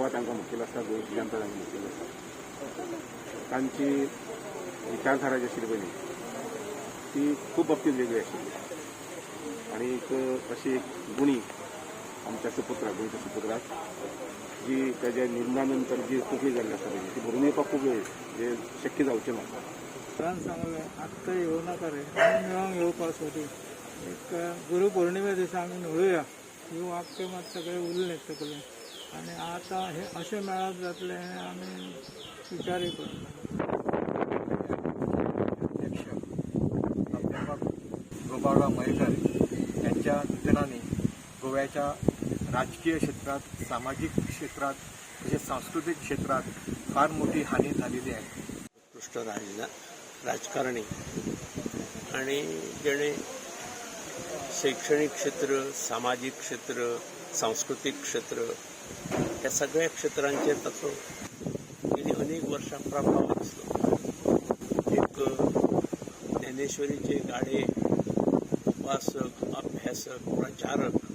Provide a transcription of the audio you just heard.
गोवा तांकां मुखेल आसा, गोंयची जनता तांकां मुखेल आसा. तांची विचारधारा जी आशिल्ली पळय ती खूब बाबतींत वेगळी आशिल्ली आनी एक अशी एक गुणी आमच्या सुपुत्राक, गोंयच्या सुपुत्राक, जी ताज्या निधना नंतर जी पोकळी जाल्ली आसा पळय ती भरून येवपाक खूब वेळ जे शक्य जावचें ना. सरान सांगलें, आत्तां येवं नाका रे, आमी मेळोंक येवपा सोदी, एक गुरू पौर्णिमे दिसा आमी मेळुया. ही वाक्य मात सगळें उरलें सगळें आनी आतां हें अशें मेळप जातलें हें आमी विचारूय करूंक ना. अध्यक्ष प्राध्यापक गोपाळराव मयेकर यांच्या निधनाने गोव्याच्या राजकीय क्षेत्रात, सामाजिक क्षेत्रात तसेच सांस्कृतिक क्षेत्रात फार मोठी हानी झालेली आहे. उत्कृष्ट राजकारणी आणि जेणे शैक्षणिक क्षेत्र, सामाजीक क्षेत्र, सांस्कृतीक क्षेत्र ह्या सगळ्या क्षेत्रांचेर ताचो गेली अनेक वर्सां प्रभाव दिसलो. एक ज्ञानेश्वरीचे गाडे उपासक, अभ्यासक, प्रचारक.